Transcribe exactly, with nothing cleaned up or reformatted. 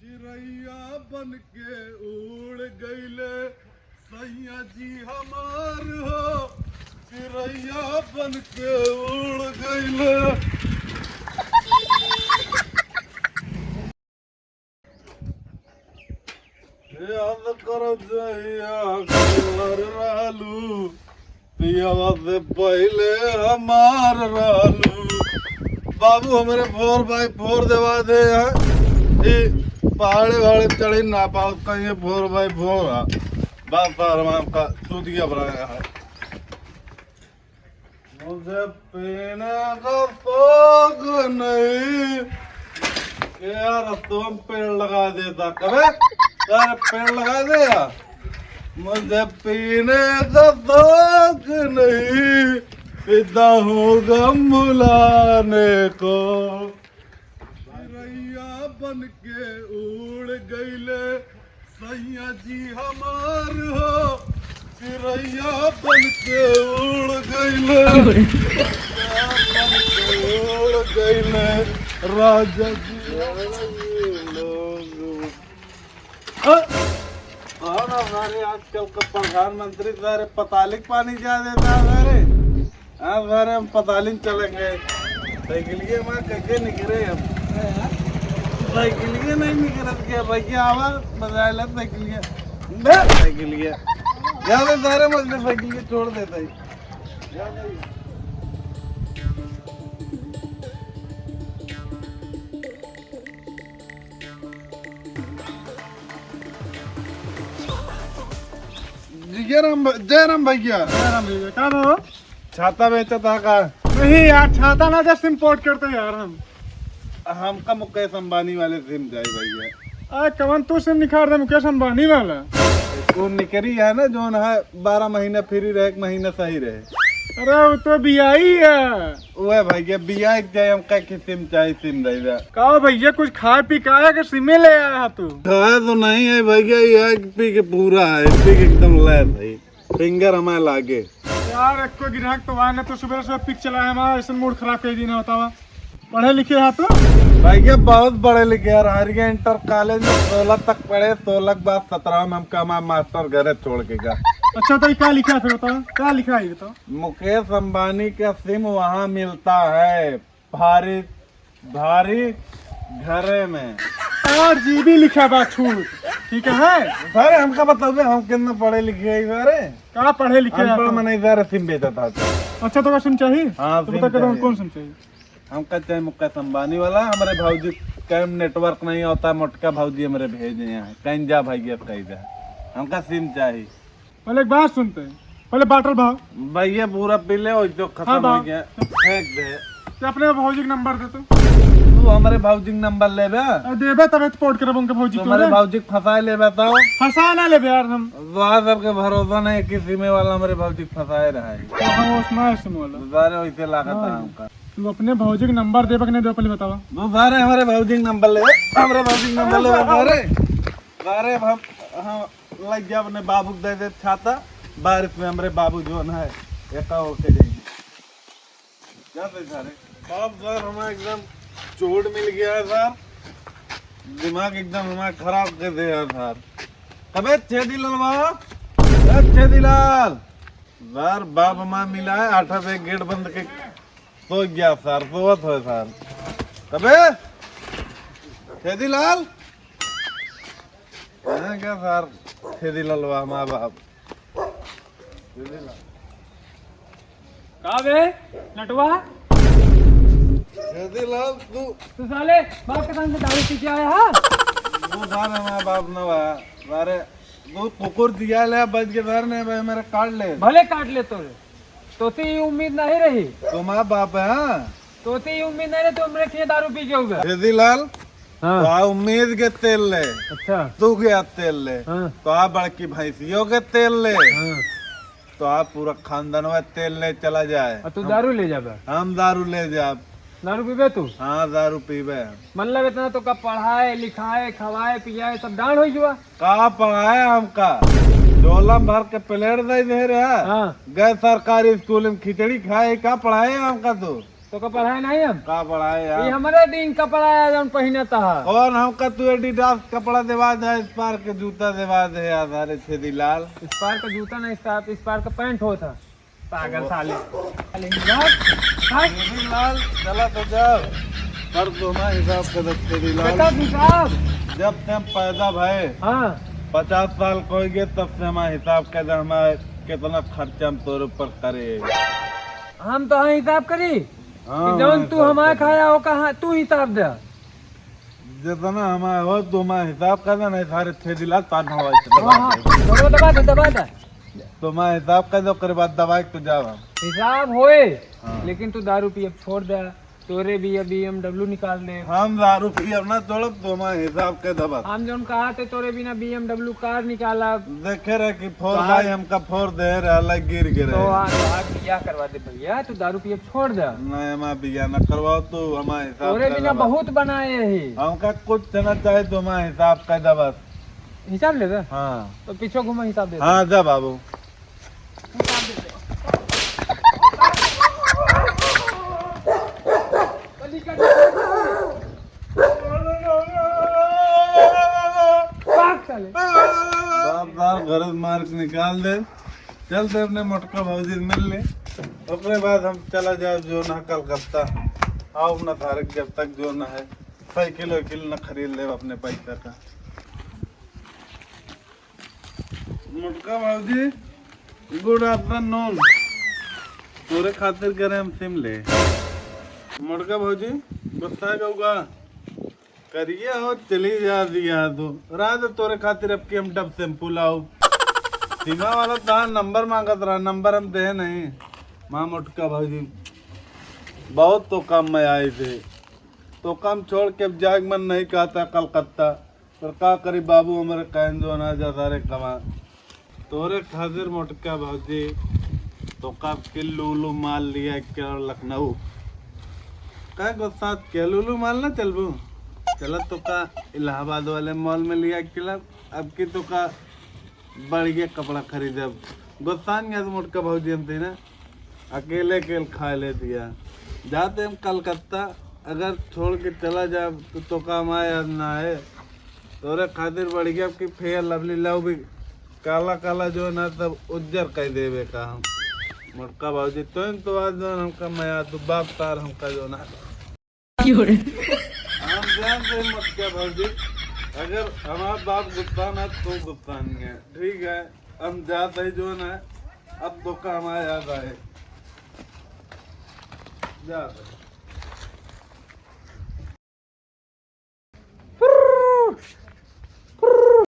चिरैया बन के उड़ गइले सैया जी हमार हो, चिरैया बन के उड़ गइले। याद कर जहिया कुंवर रहलू, पियवा से पहिले हमार रहलू। बाबू, हमरे four by four देवा दे हैं। ई पहाड़े वहाड़े चढ़ी ना पाओ, कहीं four by four है। बस सर, हम आपका चूतिया बनाया है। मुझे पीने का शौक नहीं। यार, तुम पेड़ लगा देता कबे? यार, पेड़ लगा दे यार। मुझे पीने का शौक नहीं, पीता हूँ गम भुलाने को। चिरैया बन के उड़ गइले सैया जी हमार हो, चिरैया बन के उड़ गइले, चिरैया बन के उड़ गइले राजा जी। हाँ? कौन है सारे आजकल का प्रधानमंत्री सारे पतालिक पानी जा देता है सारे? हाँ सारे, हम पतालिन चलेंगे। साइकिलिए में कैसे निकले हम? साइकिलिए नहीं निकलत क्या भैया? आवा, बजाए ला साइकिलिए। बे साइकिलिए। जा बे सारे, मत दे साइकिलिए, छोड़ देता है। जा भाई। जय राम भ-, जय राम भैया। जय राम भैया, का हो? छाता बेचत हा का? नहीं यार, छाता ना दे, सिम पोर्ट करते यार हम। हमका मुकेश अंबानी वाले सिम चाही भैया। आ, कवन तू सिम निकाल दे मुकेश अंबानी वाला? कौन निकरी है ना, जोन है बारह महीना फ्री रहे, एक महीना सही रहे। अरे, वो तो बियाई है। ओए भैया, बियाई के जाए, हमका के सिम चाही, सिम दे दे। का भैया, कुछ खाए पी के आया कि सिमे ले आया तू? खाए तो नहीं है भैया, ये पी के पूरा है, पी के एकदम लय भाई। फिंगर हमारे लागे। यार, एको गिराहक तो आए ना, तो सुबह सुबह पिक चला है हमारा, ऐसा मूड खराब कर दी ना, बतावा। पढ़े लिखे है तू? भैया, बहुत पढ़े लिखे यार, हरिया इंटर कॉलेज में सोलह तक पढ़े, सोलह के बाद सत्रह में हमका हमारा मास्टर घरे छोड़ के गया। अच्छा, तो ये क्या लिखा है फिर, बताओ, क्या लिखा है ये बताओ? मुकेश अंबानी का सिम वहाँ मिलता है, भारी, भारी घरे में। आठ जीबी लिखा बा छूट, ठीक है? सारे हमका बताओ, हम कितना पढ़े लिखे हैं सारे? का पढ़े लिखे हैं अनपढ़ आप? में नहीं सारे सिम बेचत है। अच्छा, तो का सिम चाहिए? हाँ, तो सिम बता, कौन, चाहिए। कौन सिम चाहिए? हमका चाहे मुकेश अंबानी वाला, हमरे भौजी के नेटवर्क नहीं होता, मोटका भौजी हमरे भेजे हैं, कहीं जा भैया, कहीं जा, हमका सिम चाही। पहले एक बात सुनते हैं, पहले बाटल भाव। भैया पूरा पी ले, और जो खत्म हाँ, हो भाव। गया, फेंक दे। ते अपने भौजी के नंबर दे तू। तू हमरे भौजी के नंबर लेबे? अरे देबे तबे तो पोर्ट करब उनके भौजी तो के हमरे ना। भौजी के फंसाए लेबे तो? फंसा ना लेबे यार हम। तो आ सबके भरोसा नहीं, किसी में वाला हमरे भौजी के फंसाए रहा है। तो हम उसमें है सिम वाला। सारे वैसे लागत है हाँ। हमका। तू अपने भौजी के नंबर देबे कि नहीं देबे, पहले बतावा। तू सारे हमरे भौजी के नंबर ले, हमरे भौजी के नंबर अरे ले बाबा। सारे। सारे हम, हम लग जा अपने बाबू के दे दे छाता, बारिश में हमरे बाबू जोन है, एका होके जाएंगे। क्या थे सारे? बाप सर, हमें एकदम चोट मिल गया है सर, दिमाग एकदम हमारा खराब कर दिया है सर। अबे छेदी लाल बा, ए छेदी लाल, सर बाप माँ मिला है, आठ बजे गेट बंद के सो गया सर, सोवत है सर। अबे छेदी लाल, हाँ क्या सर, छेदी लाल बा माँ बाप। का बे नटवा? छेदी लाल, तू तू साले बाप के सामने दारू पी के आया है? तू साले माँ बाप ना बा, सारे तू कुकुर दिया ले बच के सर ने भाई मेरा काट ले। भले काट ले तोरे, तोते ये उम्मीद नहीं रही। तो माँ बाप है, हाँ। तोते ये उम्मीद नहीं रही, तो मेरे खेत दारू पी के होगा। छेदी लाल, हाँ। तो आ उम्मीद के तेल ले। अच्छा। तू गया तेल ले। हाँ। तो आ बड़की भैंसियों के तेल ले। हाँ। तो आ पूरा खानदानवा तेल ले चला जाए। आ तू हम, दारू ले जाबे? हम दारू ले जाब। दारू पीबे तू? हाँ, दारू पीबे। मतलब इतना तो का पढ़ाए, लिखाए, खवाए, पियाए, सब डांड हो जुआ। का पढ़ाए हमका? झोला में भर के प्लेट दे दे रहे। हाँ। गए सरकारी स्कूल में खिचड़ी खाए, का पढ़ाए हमका तू? तोका पढ़ाए नाहीं हम? का पढ़ाए यार? ये हमरे दिन कपड़ा है जौन पहिनत ह। कौन हमका तू Adidas कपड़ा देवा दे, Spark के जूता देवा दे यार, सारे छेदी लाल। Spark का जूता नाहीं, Spark, Spark का pant होत ह। पागल साले। साले हिंदुआ। हाँ? छेदी लाल, चला तो जाओ। पर तुम्हारा हिसाब का दे छेदी लाल। बेटा हिसाब। जब से हम पैदा भए, हाँ। पचास साल को हो गए, तब से हमारा हिसाब का दे, हमारा कितना खर्चा हम तोरे ऊपर करे। हम तो हाँ हिसाब करी। हाँ, कि जौन हाँ, तू हिसाब हमारे कर। खाया हो, कहाँ तू हिसाब दे। जितना हमारा हो, तू हमारा हिसाब कर दे, नहीं सारे छेदी लाल तार भरवा के हाँ, हाँ, दबा दे। दबा दे, दबा दे। तू हमारा हिसाब कर दे, ओकरे बाद दबा के तू जावा। हिसाब होए, हाँ। लेकिन तू दारू पियब छोड़ दे, तोरे भी ये BMW निकाल दे। हम दारू पियब ना छोड़ब, तू हमारा हिसाब कर दे बस। हम जौन कहा थे तोरे बिना BMW car निकालब। देखे रहे कि फोर तो भाई आज हमका फोर दे रहा, गिर गिरे। तो आज, आज बियाह करवा दे भैया, तू दारू पियब छोड़ दे। नहीं, हमारा बियाह ना करवाओ, तू हमारा हिसाब तोरे कर बिना दे बस। बहुत बनाए ही। हमका कुछ ना चाहे, तू हमारा हिसाब कर दे बस। हिसाब लेबे? हाँ। तो पीछे घूमो, हिसाब दे दे। हाँ, दे बाबू। हिसाब दे दे। भाग साले। बाप बाप घर मार के निकाल दे। चल से अपने मोटका भौजी से मिल ले, ओकरे बाद हम चला जाए जो ना कलकत्ता। आओ ना तारक, जब तक जो ना है साइकिल वाइकिल ना खरीद ले अपने पैसा का। मोटका भौजी, good afternoon। तोरे खातिर करे हम सिम ले। मोटका भौजी, गुस्सा गौगा। करिए हो, चली जा दिया तू। रात तोरे खातिर अब की हम Dove shampoo लाओ। सीमा वाला तार नंबर मांगत रहा, नंबर हम दे नहीं। माँ मोटका भौजी, बहुत तो काम में आई थे, तो काम छोड़ के अब जाग मन नहीं कहता कलकत्ता। पर का करी बाबू, हमरे कहन जो ना जा सारे कमा। तोरे खातिर मोटका भौजी, तोका के लूलू माल लिया के लखनऊ। का गुस्सात के लूलू माल ना चलबू? चलत तोका इलाहाबाद वाले मॉल में लिया के लब। अब की तोका बढ़िया कपड़ा खरीदब। गुस्सान गया तो मोटका भौजी हम थे ना। अकेले अकेले खा ले दिया। जाते हम कलकत्ता, अगर छोड़ के चला जाब तो, तोका हमारे याद ना आए। तोरे खातिर बढ़िया की Fair Lovely लाओ भी, काला काला जो ना तब उज्जर कर देवे का हम। मोटका भौजी, तो इन तो आज जो हमका मया, तू बाप तार हमका जो ना। क्यों रे? हम जान रहे मोटका भौजी, अगर हमारा बाप गुस्सा ना तो गुस्सा नहीं है, ठीक है? हम जाते ही जो ना, अब तोका हमारा याद आए। जा।